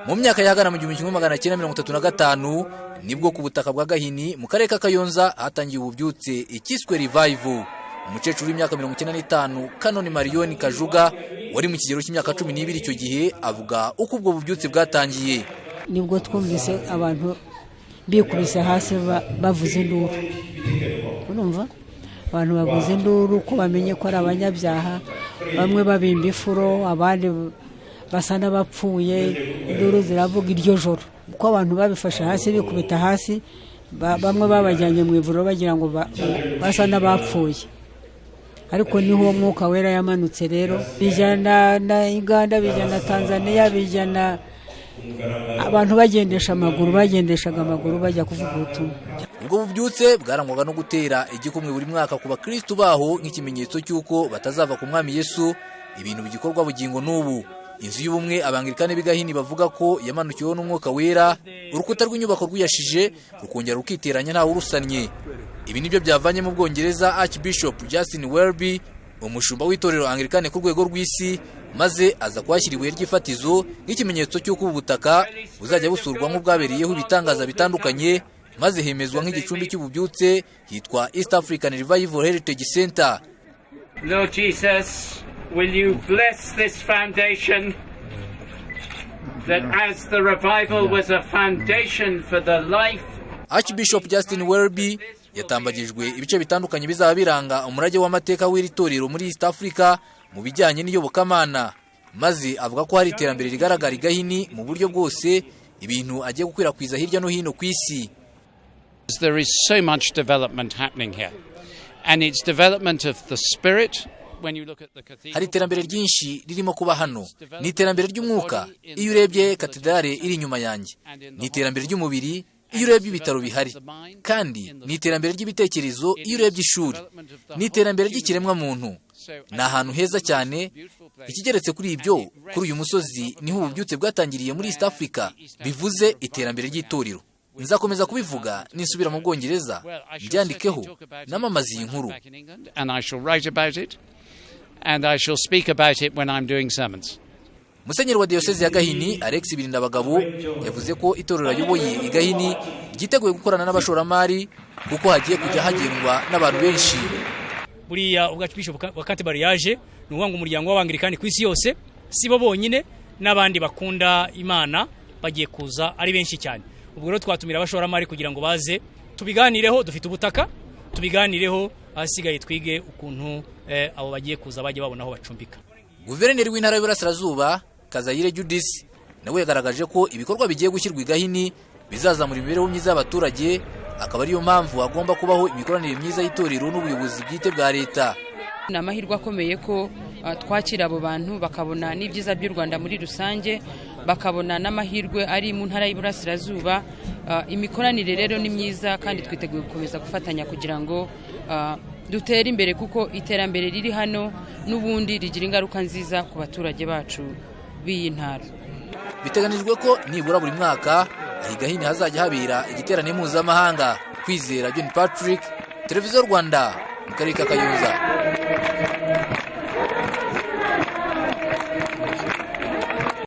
Mu myaka y'ahagana mu 1935 nibwo ku butaka bwa Gahini mu karere ka Kayonza hatangiye ububyutse ikiswe revival. Umukecuru w'imyaka 95 Kanoni Mariyoni Kajuga wari mu kigero cy'imyaka 12 icyo gihe avuga uko ubwo bubyutse bwatangiye. Nibwo twumvise abantu bikubise hasi bavuza induru, urumva abantu bavuza induru ko bamenye ko ari abanyabyaha, bamwe babimba ifuro, abandi basa n'abapfuye, induru ziravuga iryo joro. Uko abantu babifashe hasi bikubita hasi, bamwe babajyanye mu ivuriro bagira ngo basa n'abapfuye, ariko niho uwo mwuka wera yamanutse rero bijyana na Uganda, bijyana Tanzania, bijyana abantu bagendesha amaguru, bagendeshaga amaguru bajya kuvuga ubutumwa. Ubwo bubyutse bwarangwaga no gutera igikumwe buri mwaka ku bakristu baho nk'ikimenyetso cy'uko batazava ku mwami Yesu, ibintu bigikorwa bugingo n'ubu. Inzu y'ubumwe Abangilikani b'i Gahini bavuga ko yamanukiweho n'umwuka wera, urukuta rw'inyubako rwiyashije rukongera rukiteranya ntawe urusannye. Ibi nibyo byavanye mu Bwongereza Archbishop Justin Welby, umushumba w'itorero Anglikane ku rwego rw'isi, maze aza kuhashyira ibuye ry'ifatizo nk'ikimenyetso cy'uko ubu butaka buzajya busurwa nk'ubwabereyeho ibitangaza bitandukanye, maze hemezwa nk'igicumbi cy'ububyutse hitwa East African Revival Heritage Center. Lord Jesus, will you bless this foundation, that as the revival was a foundation for the life. Archbishop Justin Welby yatambagijwe ibice bitandukanye bizaba biranga umurage w'amateka w'iri torero muri East Africa mu bijyanye n'iyobokamana, maze avuga ko hari iterambere rigaragara i Gahini mu buryo bwose, ibintu agiye gukwirakwiza hirya no hino ku isi. There is so much development happening here, and it's development of the spirit. When you look at the cathedral, Hari iterambere ryinshi ririmo kuba hano, ni iterambere ry'umwuka iyo urebye katedrale iri inyuma yanjye, ni iterambere ry'umubiri iyo urebye ibitaro bihari, kandi ni iterambere ry'ibitekerezo iyo urebye ishuri, ni iterambere ry'ikiremwamuntu. Ni ahantu heza cyane. Ikigeretse kuri ibyo, kuri uyu musozi niho ububyutse bwatangiriye muri East Africa, bivuze iterambere ry'itorero. Nzakomeza kubivuga nisubira mu Bwongereza, mbyandikeho, namamaza iyi nkuru. And I shall write about it, and I shall speak about it when I'm doing sermons. Musenyeri wa Diyosezi ya Gahini Alex Birindabagabo yavuze ko itorero ayoboye i Gahini ryiteguye gukorana n'abashoramari kuko hagiye kujya hagendwa n'abantu benshi. Buriya ubwo Bishop wa Canterbury yaje, ni ukuvuga ngo umuryango w'Abangirikani ku isi yose, si bo bonyine, n'abandi bakunda Imana bagiye kuza ari benshi cyane. Ubwo rero twatumira abashoramari kugira ngo baze tubiganireho, dufite ubutaka, tubiganireho, ahasigaye twige ukuntu abo bagiye kuza bajya babona aho bacumbika. Guverineri w'Intara y'Iburasirazuba Kazayire Judith nawe yagaragaje ko ibikorwa bigiye gushyirwa i Gahini bizazamura imibereho myiza y'abaturage, akaba ariyo mpamvu hagomba kubaho imikoranire myiza y'itorero n'ubuyobozi bwite bwa leta. Ni amahirwe akomeye ko twakira abo bantu bakabona n'ibyiza by'u Rwanda muri rusange, bakabona n'amahirwe ari mu Ntara y'Iburasirazuba. Imikoranire rero ni myiza kandi twiteguye gukomeza gufatanya kugira ngo dutere imbere, kuko iterambere riri hano n'ubundi rigira ingaruka nziza ku baturage bacu b'iyi ntara. Biteganijwe ko nibura buri mwaka aha i Gahini hazajya habera igiterane mpuzamahanga. Kwizera John Patrick, Televiziyo Rwanda, mu karere ka Kayonza.